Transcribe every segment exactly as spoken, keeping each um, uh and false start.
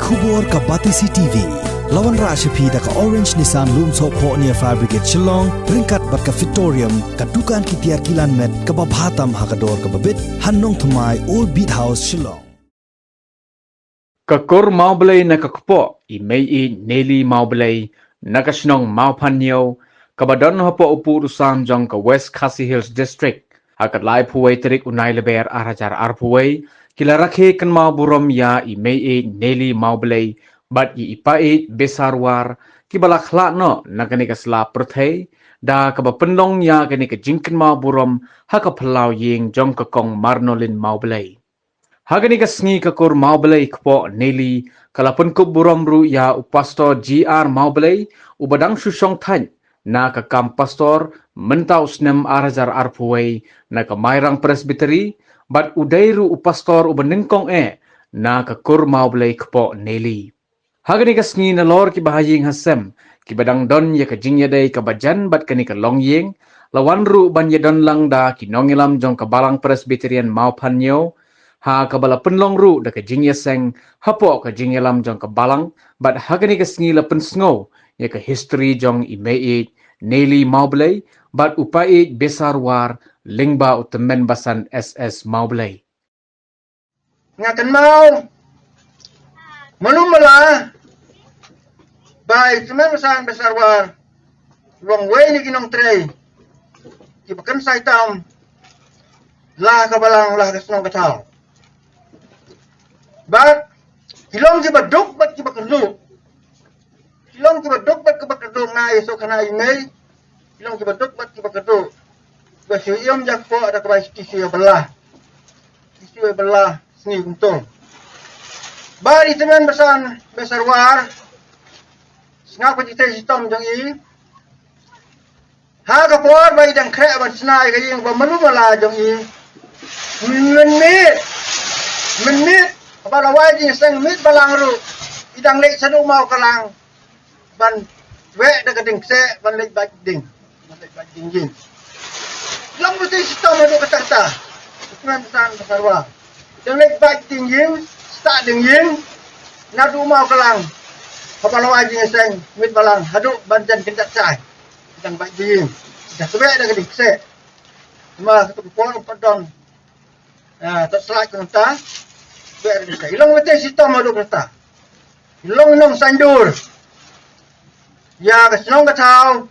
Khubor ka Batesi T V. La wanrah sha phi da ka Orange Nissan Lumsohphoh near Fire Brigade Shillong, ryngkat bad ka Fitorium, ka dukan ki tiar kilan met kaba bha tam ha ka dor kaba bit, ha Nongthymmai, Old Beat House, Shillong. Ka kur Mawblei na ka kpoh i Meiieid Neili Mawblei na ka shnong Mawphanniew, kaba don hapoh u puh u sam jong ka West Khasi Hills District, ha ka laiphew wei tarik u Nailaber ar hajar arphew wei, ki la rakhe kynmaw burom ïa i Meiieid Neili Mawblei bad ïa i Paieid Besarwar, kiba la khlad noh na kane ka sla pyrthei, da kaba pynlong ïa kane ka jingkynmaw burom ha ka phyllaw ïing jong ka Kong Marnolin Mawblei. Ha kane ka sngi ka kur Mawblei kpoh Neili ka la pynkup burom ruh ïa u Pastor G R Mawblei, uba dang shu shong thait na ka kam pastor mynta u snem ar hajar arphew wei na ka Mairang Presbytery, bad u dei ruh u pastor uba nyngkong eh na ka kur Mawblei kpoh Neili. Ha kane ka sngi, nalor ki bahaïing hasem kiba dang don ïa ka jingïadei kaba jan bad kane ka longïing, la wan ruh ban ïadon lang da ki nongïalam jong ka Balang Presbyterian Mawphanniew, ha kaba la pynlong ruh da ka jingïaseng hapoh ka jingïalam jong ka Balang, bad ha kane ka sngi la pynsngew ïa ka history jong i Meiieid Neili Mawblei bad u Paieid Besarwar, lyngba u Tymmen Basan S S Mawblei. Nga kynmaw malu mala ba i Tymmen Basan Besarwar long wei na ki nongtrei kiba kynsai tam la ka Balang la ka shnong ka thaw. Bad ki long kiba duk bad kiba kyrduh. Ki long kiba duk bad kiba kyrduh, nga ïa shu khana i mei. Ki long kiba duk bad kiba kyrduh. Ba shu ïam ïa kpoh da kaba ki shu ïa bylla. Ki shu ïa bylla sngi kumto. Ba i Tymmen Basan Besarwar, sngap ka jingtei shitom jong i. Ha ka por ba i dang khreh ban shna ïa ka ïing ba malu mala jong i, mynmiet, mynmiet ba la wai jingïaseng, miet balang ruh i dang leit shaduh maw ka lang ban weh da ka dieng kseh ban leit bad dieng, ban leit bad dieng ïing. Long ba tei shitom haduh katta katta. Tymmen Basan Besarwar dang leit bad dieng ïing, stad dieng ïing, naduh maw ka lang. Haba la wai jingïaseng, miet balang haduh ban jan kynjat shai. Dang bad dieng ïing, da ka weh da ka dieng kseh. Ma ka tu ka por pat don, ah, ta slai ka mynta. Weh da ka dieng kseh. I long ba tei shitom haduh katta. I long nongsaindur ïa ka shnong ka thaw,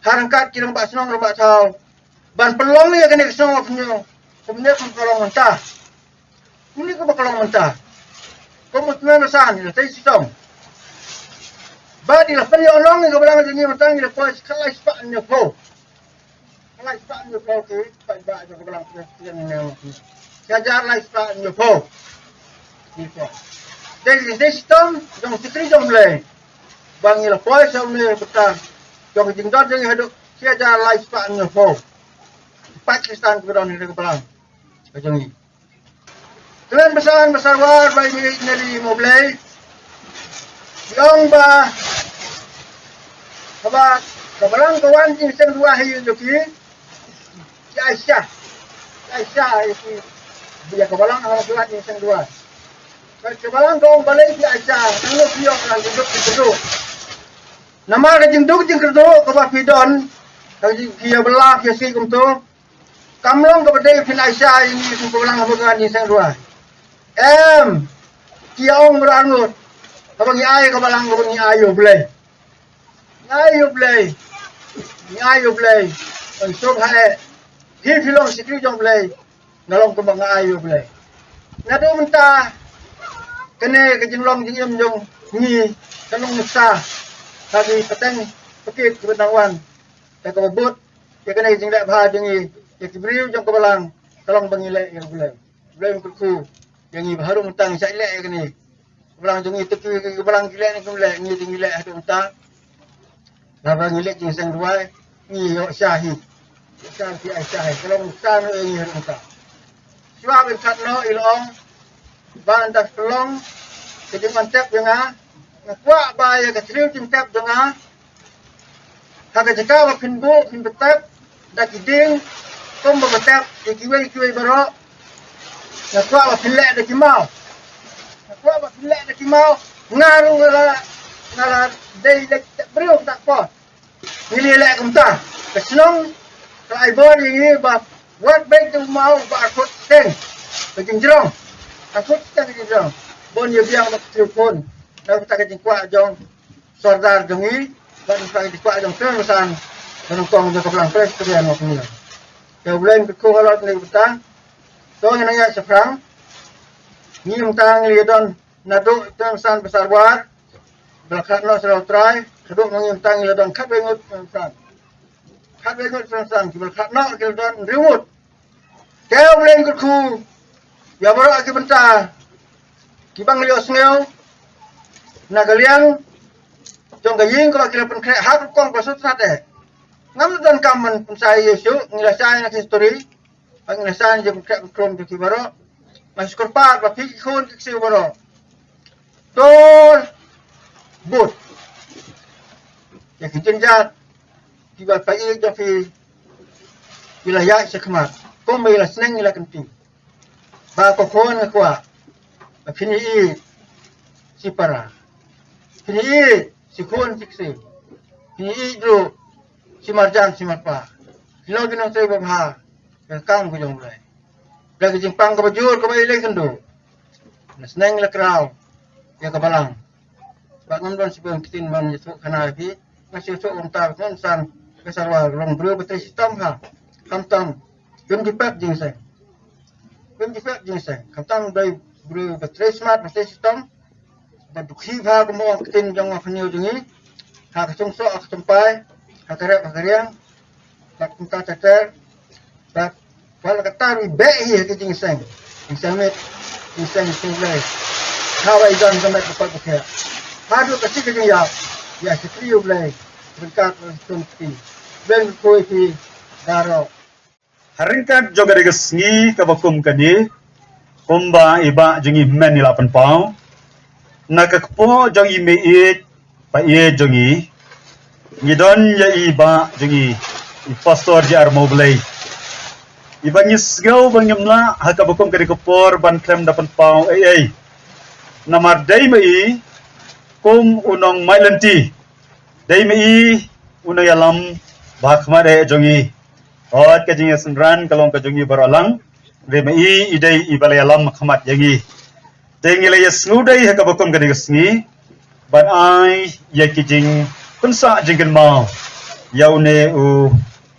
ha ryngkat ki rangbah shnong rangbah thaw, ban pynlong ïa kane ka shnong Mawphanniew kumne kumba ka long mynta. Kumne kumba ka long mynta. Kum u Tymmen Basan i la tei shitom. Bad i la pynïoh long ïa ka Balang jong ngi mynta, ngi la poi shi khatlai spah hynñiewphew. Khatlai spah hynñiewphew ki paidbah jong ka Balang Presbyterian Mawphanniew. Shi hajar lai spah hynñiewphew. Dei, dei shitom jong u shakri jong U Blei ba ngi la poi sha une u bynta jong ka jingdon jong ngi haduh shi hajar lai spah hynñiewphew. Paid Khristan kiba don ha ka Balang ka jong ngi. Tymmen Basan Besarwar bad i Neili Mawblei, ki ong ba haba ka Balang ka wan jingïaseng duwai ha ïing jong ki, ki ai sha, ki ai sha ïa ki, ïa ka Balang haba ki wan jingïaseng duwai. Ka, ka Balang ka ong balei ki ai sha, nangno phi ïoh ka jingduk jingkyrduh? Namar ka jingduk jingkyrduh kaba phi don, ka jing, phi ïa bylla, phi ïa sngew kumto, kam long kaba dei phin ai sha ïa ngi kum ka Balang haba ngi wan jingïaseng duwai. Em, ki ïa ong marngut, haba ngi ai ka Balang, haba ngi ai ïa U Blei. Ngi ai ïa U Blei. Ngi ai ïa U Blei. Ban suk ha eh. Phi, phi long shakri jong U Blei. Nga long kumba nga ai ïa U Blei. Naduh mynta kane ka jinglong jingim jong ngi ka long nuksa ha ki pateng pakit kiba dang wan. Te kaba bud ïa kane ka jingleh bha jong ngi ïa ki briew jong ka Balang ka long ba ngi leh ïa U Blei. U Blei un kyrkhu ïa ngi ba haduh mynta ngi shait leh ïa kane. Ka Balang jong ngi te ki, ki Balang ki leh ne kim leh, ngi te ngi leh haduh mynta. Lada ngi leh jingïaseng duwai, ngi ïoh sha hi. Ïoh sha hi, ai sha hi. Ka long nuksa noh ïa ngi haduh mynta. Shuwa ban kat noh i la ong ba ynda ka long ka jingwan tep jong nga, nga kwah ba ïa ka thliew jingtep jong nga, ha ka jaka ba phin buh phin btep da ki dieng, kumba btep ïa kiwei kiwei baroh, nga kwah ba phin leh da ki maw. Nga kwah ba phin leh da ki maw, nga ruh nga la, nga la dei leh briew ta por. Ngi leh kumta. Ka shnong ka la ai bor ïa ngi ba wat beit da u maw ba ar phut teng ka jingjrong. Ar phut teng ka jingjrong. Bun ïa biang ba ka tripun. Da kata ka jingkwah jong Sordar jong ngi, bad ngi kwah jong Trai Basan, ba nyngkong jong ka Balang Presbyterian Wahynñiewtrep. Te U Blei un kyrkhu halor kane ka bynta. To ngin ïa shaphrang. Ngi mynta ngi la don naduh Trai Basan Basarwar, ba la khlad noh sha U Trai, haduh ma ngi mynta ngi la don khatwei ngut Trai Basan. Khatwei ngut Trai Basan, kiba la khlad noh ki la don hynriew ngut. Te U Blei un kyrkhu ïa baroh ki bynta kiba ngi la ïohsngew na ka liang jong ka ïing kaba ki la pynkhreh ha ka rukom ba sngewtynnat eh. Ngam donkam ban pynshai ïa shuh, ngi la shai na ka histori, ba ngi la shai na ka jingpynkhreh pynkhrum jong ki baroh. Nga sngewkyrpad ba phi ki khun ki ksiew baroh, to bud ïa ki jingïaid kiba phi ïeit jong phi ki la ïaid sha khmat, kumba ki la sneng ki la kynti. Ba ko khun nga kwah ba phin ïeit shi para, phin ïeit shi khun shi ksiew, phin ïeit ruh shi marjan shi marpa. Phin long ki nongtrei babha ïa ka kam ka jong U Blei. Da ka jingpang kaba jur kaba ïeit lei kynduh, la sneng la kraw ïa ka balang. Ba ngam don shuh ban ktien ban ïathuh khana ïa phi. Nga shu ïathuh kumta ba Trai Basan Basarwar long briew ba trei shitom ha. Khamtam kim ju pep jingïaseng. Kim ju pep jingïaseng. Khamtam dei briew ba trei smat ba trei shitom. Ba dukhi bha, kumba ong ka ktien jong nga, ka hynñiew jong ngi. Ha ka sungsok, ha ka sympai, ha ka rep, ha ka riang. Bad kumta ter ter. Bad wat la katta ruh i beh hi ha ka jingïaseng. Jingïaseng miet, jingïaseng sngewlei. Haba i don ka met ka kot ka thiah, haduh ka shi ka jingïap, ïa shakri ïa U Blei ryngkat ka sngewthuh. Blei un kyrkhu ïa phi baroh. Ha ryngkat jong kane ka sngi kaba kum kane, kumba i bah jong ngi Hynmen i la pynpaw, na ka kpoh jong i meiieit paieit jong ngi, ngi don ïa i bah jong ngi, i Pastor J R Mawblei. I ba ngi sngew ba ngim lah ha kaba kum kane ka por ban khlem da pynpaw ei ei. Namar dei ma i kum u nongmai lynti, dei ma i u nongïalam ba ha khmat eh jong ngi. Hooid, ka jingïasynran ka long ka jong ngi baroh lang. Dei ma i, i dei i ba la ïalam ha khmat ïa ngi. Te ngi la ïasngewdei ha kaba kum kane ka sngi ban ai ïa ki jingpynsah jingkynmaw ïa une u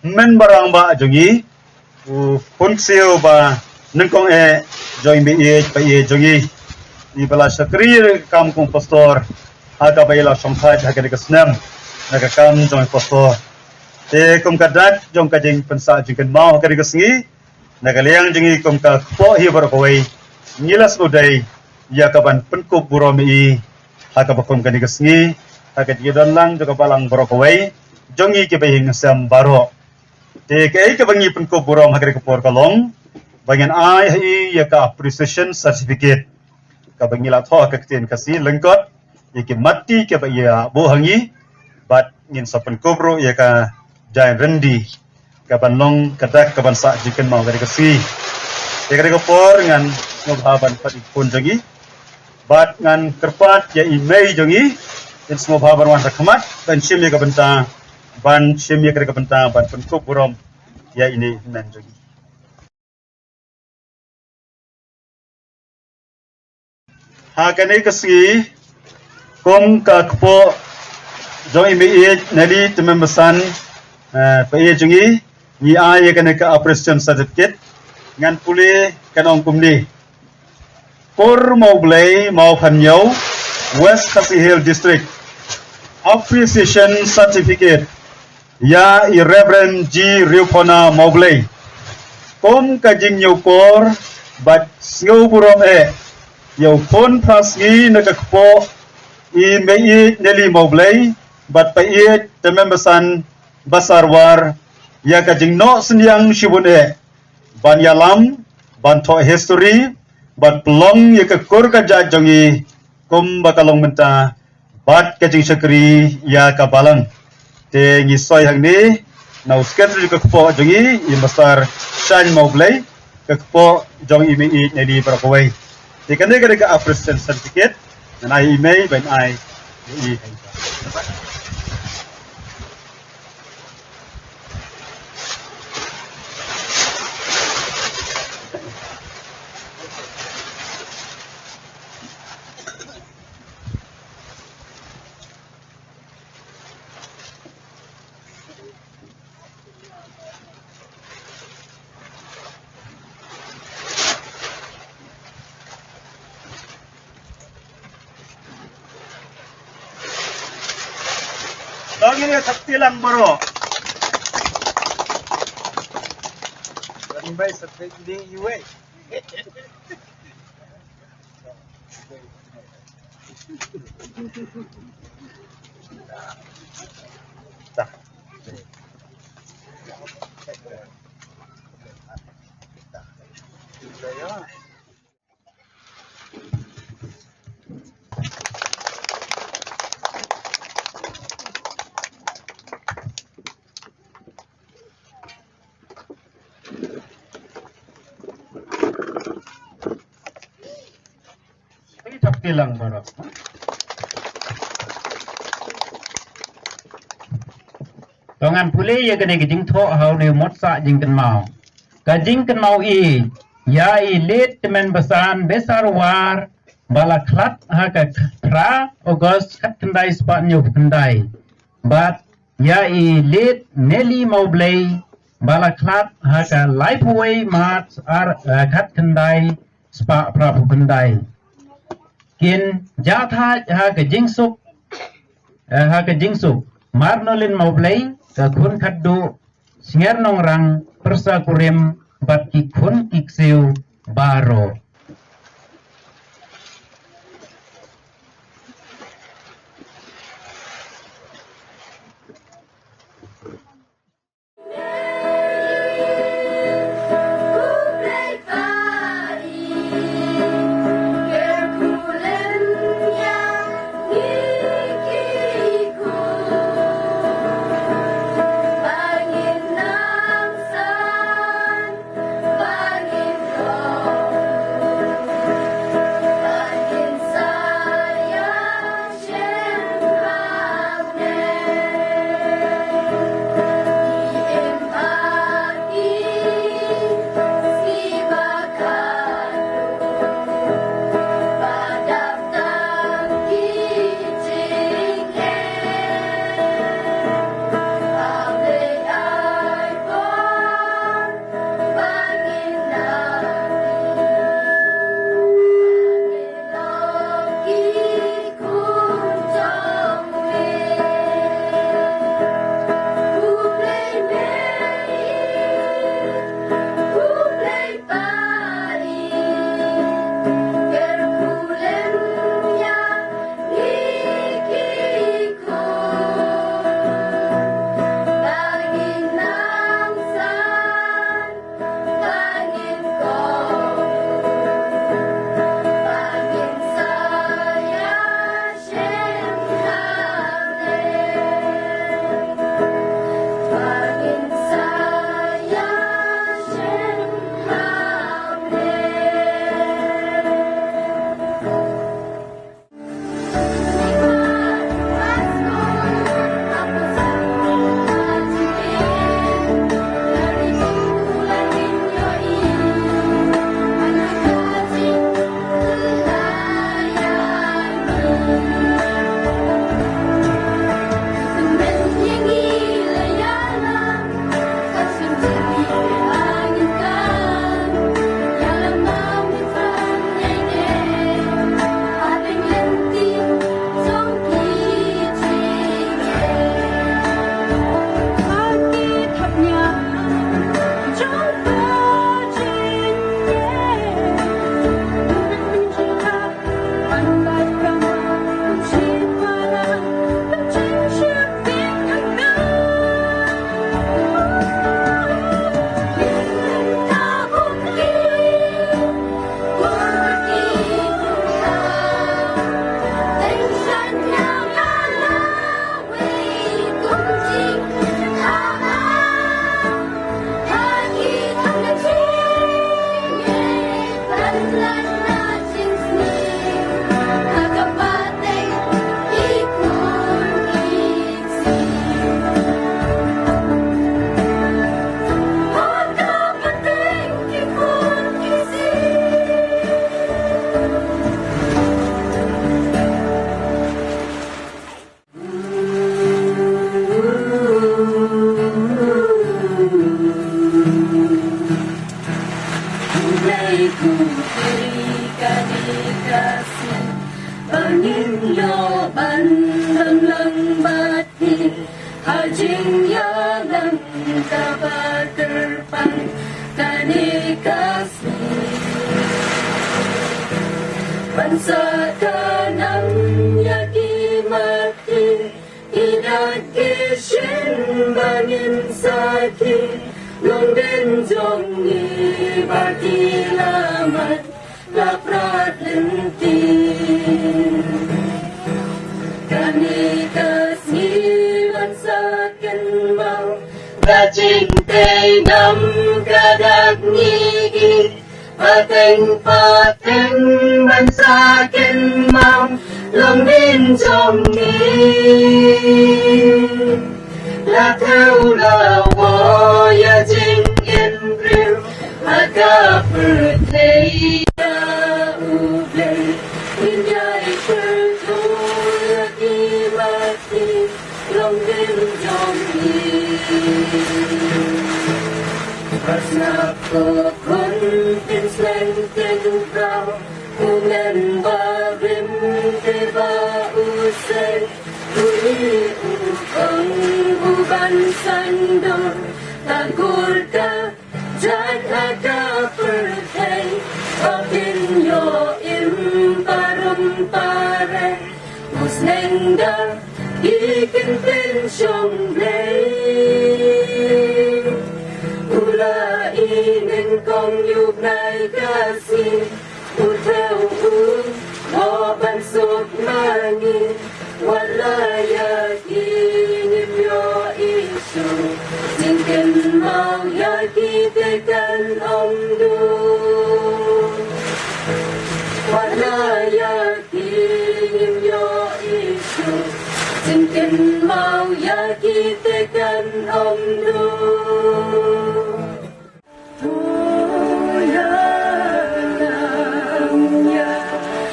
Hynmen Barang bah jong ngi, u khun ksiew ba nyngkong eh jong i meiieit paieit jong ngi, i ba la shakri ïa ka kam kum pastor ha kaba i la shongthait ha kane ka snem na ka kam jong i pastor. Te kum ka dak jong ka jingpynsah jingkynmaw ha kane ka sngi, na ka liang jong ngi kum ka kpoh hi baroh kawei, ngi la sngewdei ïa ka ban pynkup burom ïa i ha kaba kum kane ka sngi, ha ka jingdon lang jong ka balang baroh kawei jong ngi kiba ïing sem baroh. Te kaei kaba ngi pynkup burom ha kane ka por ka long ba ngin ai ha i ïa ka appreciation certificate kaba ngi la thoh ha ka ktien Khasi lyngkot ïa ki matti kiba ïa buh ha ngi, bad ngin sa pynkup ruh ïa ka jaiñ ryndi kaban long ka dak kaban sah jingkynmaw kane ka sngi. Ïa kane ka por ngan sngewbha ban pat i khun jong ngi bad ngan kyrpad ïa i mei jong ngi, in sngewbha ban wan ha khmat ban shim ïa ka bynta, ban shim ïa kane ka bynta ban pynkup burom ïa ine i hynmen jong ngi. Ha kane ka sngi, kum ka kpoh jong i meiieit Nelly Tymmen Basan, eh, paieit jong ngi, ngi ai ïa kane ka appreciation certificate. Ngan pule, kan ong kumne: Kur Mawblei, Mawphanñiew, West Khasi Hills District, appreciation certificate ïa i Reverend G Riewphona Mawblei kum ka jingñiewkor bad sngewburom eh ïa u khun phra sngi na ka kpoh i meiieit Nelly Mawblei bad paieit Tymmen Basan Basarwar, ïa ka jingnoh synñiang shibun eh ban ïalam, ban thoh history, ban pynlong ïa ka kur ka jait jong ngi kumba ka long mynta, bad ka jingshakri ïa ka balang. Te ngi soi hangne na u secretary ka kpoh jong ngi, i Master Shaiñ Mawblei, ka kpoh jong i meiieit Nelly baroh kawei. Te kane ka dei ka appreciation certificate, ngan ai i mei ban ai i. Tang ini sakti lang bro. Tang bai sakti ding iwei. Thok ti lang baroh. To ngan pule ïa kane ka jingthoh ha une u mot sah jingkynmaw. Ka jingkynmaw i ïa i Late Tymmen Basan Besarwar ba la khlad ha ka phra August khatkhyndai spah hynñiewphew khyndai. Bad ïa i Late Nelly Mawblei ba la khlad ha ka laiphew wei March ar, eh, khatkhyndai spah phraphew khyndai. Kin jah thait ha ka jingsuk, eh, ha ka jingsuk Mar Nolin Mawblei, ka khun khatduh Sngernongrang, pyrsa kurim bad ki khun ki ksiew baroh. Ban lam lang bad ki ha jingïalang kaba kyrpang kane ka sngi. Ban sa ka nam ïa ki mat ki, ki dak ki shin ba ngin sakhi, long dien jong ngi ba ki la mat la prat lynti. Kane ka sngi ban sa kynmaw ka jingtei nam ka dak ngi i, pateng pateng ban sa kynmaw long dien jong ngi. La thew la wai ïa jingim briew ha ka pyrthei. Ïa U Blei ngin ïai pyrthuh ïa ki mat ki long dien jong ngi. Ba sngap ko khun kin sleng kin rau, u men ba rim te ba u sei, u ï u ong u ban sandor, ta kur ka jait ha ka pyrthei, ba kin ïoh im parum pare, u sneng da i kin pynshong Blei. U la i nyngkong ïa u bnai ka sngi, u thew u, mo ban suk ma ngi, wat la ïa ki ngim ïoh i shuh, jingkynmaw ïa ki te kan ym duh. Wat la ïa ki ngim ïoh i shuh, jingkynmaw ïa ki te kan ym duh. To ïa lam ïa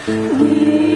ngi.